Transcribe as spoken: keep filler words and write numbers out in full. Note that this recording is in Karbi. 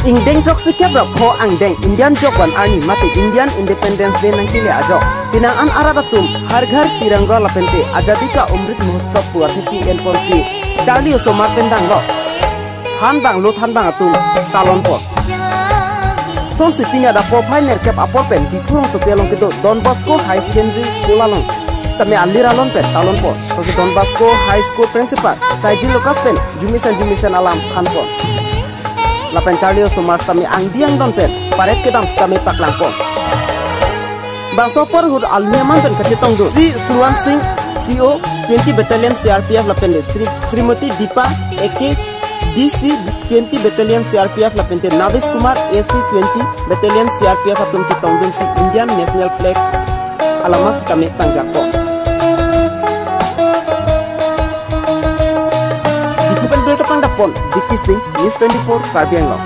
Ingdeng throksi kep ra pho angdeng Indian jok van arni mate Indian Independence Day nangkele ajok, penang an arat atum Har Ghar Tiranga lapente Azadi Ka Amrit Mahotsav pu athepi enponsi charli osomar pen danglo. Thanbang lo thanbang atum talonpo. Sonsi pini adap porphai nerkep apor pen Diphu rongsopi along kedo Don Bosco High Secondary School along sitame alir alon pen talonpo. Sonsi Don Bosco High School Principal Saiji Lucas pen jumisen jumisen alam thanpo. Lapen charli osomar sitame angdi angdon pen parade kedam sitame paklangpo. Bangso apor ahut alunyaman pen kachetongdun Sri Surwan Singh, C O, twenty Battalion C R P F lapente Sri Srimati Deepa, A K, D C, twenty Battalion C R P F lapente Navish Kumar, A C, twenty Battalion C R P F atum chetongdunsi Indian National Flag alama sitame pangjakpo. Diphu pen birta pangdapon Vicky Singh, News twenty-four, Karbi Anglong.